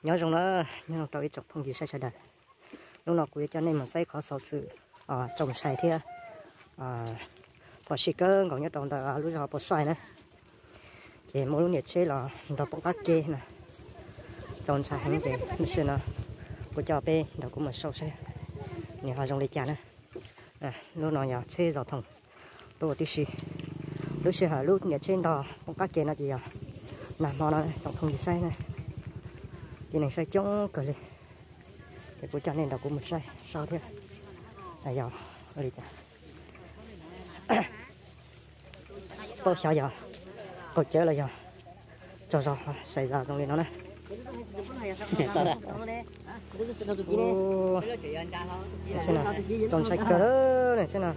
Nyob zoo na, nyob zoo rau ib tsoom phooj ywg saib sawv daws. Hnub no kuv yuav coj nej mus saib qhov xov xwm txaus ntshai thiab phom sij kawg nkaus nyob rau ntawm lub zos Pos Xuaij na. Ces muaj lub niam tsheb los ntog poob qab ke na, txaus ntshai heev. Ces lub sij hawm no kuv coj peb nrog kuv mus saib seb nws ho zoo li cas na. Lub no yog tsheb zos thoom tuaj ua tib si. Lub sij hawm lub niam tsheb ntog poob qab ke no ces yog nag hmo no, tsoom phooj ywg saib na, tib neeg saib coob kawg li. Ces kuv coj nej nrog kuv mus saib saib thiab, yog li cas. Tsis paub xyov yog qaug cawv los yog tsaug zog sai zog zoo li no na. Txaus ntshai kawg li no.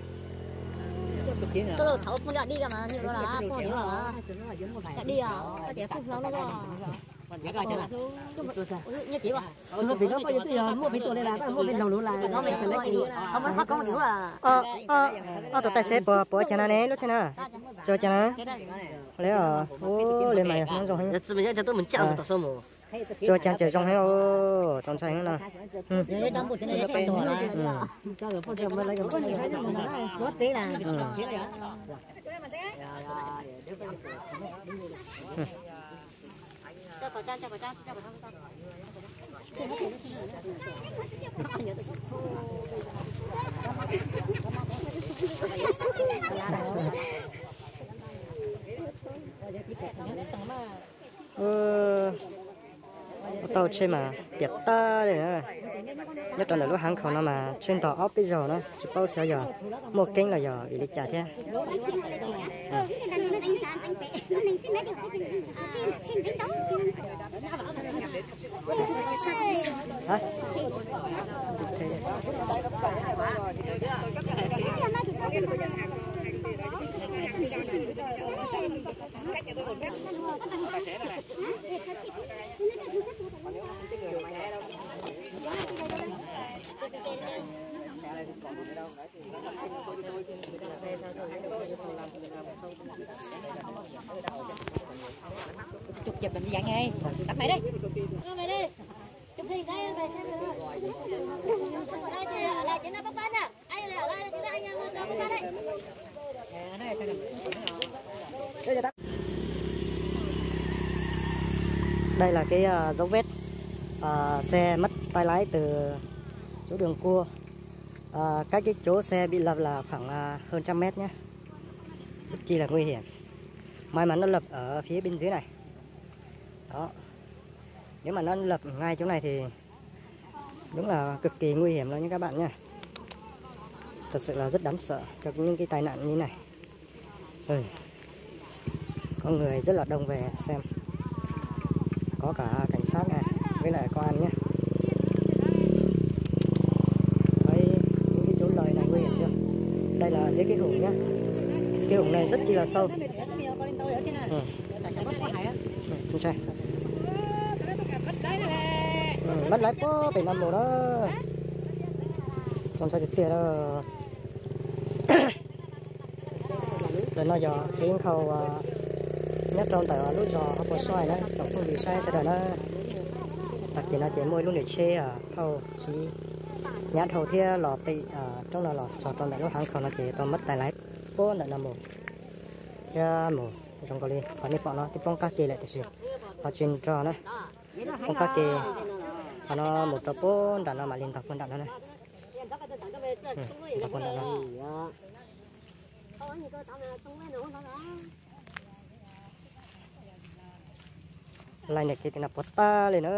Ob tug tais xeb puas ua cas no ne lub tsheb na? Tsuas cas na? Li li mas zoo heev. Tsuas cas ces zoo heev, txaus ntshai heev no. Tau tsheb mas piam tag li na. Nyob rau ntawm lub haav khaum no mas tsheb ntog ob peb zaug na, tsis paub xyov yog muaj keeb los yog vim li cas thiab. Đây là cái à, dấu vết à, xe mất tay lái từ chỗ đường cua. À, cách cái chỗ xe bị lật là khoảng à, hơn trăm mét nhé. Cực kỳ là nguy hiểm. May mà nó lật ở phía bên dưới này. Đó. Nếu mà nó lật ngay chỗ này thì đúng là cực kỳ nguy hiểm luôn nha các bạn nha. Thật sự là rất đáng sợ cho những cái tai nạn như này. Ừ. Có người rất là đông về xem. Có cả cảnh sát này với lại công an nhé. Thấy những cái chốn lầy này nguy hiểm chưa? Đây là dưới cái hủng nhá. Cái hủng này rất chi là sâu. Ừ. Chính xác. Ừ, mất lái pob pem no mus đó. Trong xe tiệt tiệt đó. Ntawm no yog kev nkhaus nyob rau ntawm lub zos Hauv Pos Xuaij na, tsoom phooj ywg saib sawv daws na. Tag kis no ces muaj ib lub niam tsheb thauj chiv hnyav dhau thiab los pem roob no los txog rau ntawm lub haav nkhaus no ces tau muab tais laiv puag ntawm no mus thiab mus zoo nkaus li qhov nej pom no twb poob qab ke lawm tiam sis ho tsis nrog na. Poob qab ke, qhov no mus rau puag nram no mam li ntog puag nram no na. Ntog puag nram no. Laij niam kev tim no puas tag li na.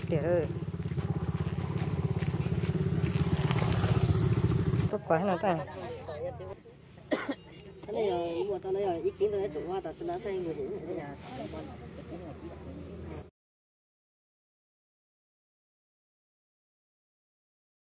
Tiag tiag. Koj kuav no ta.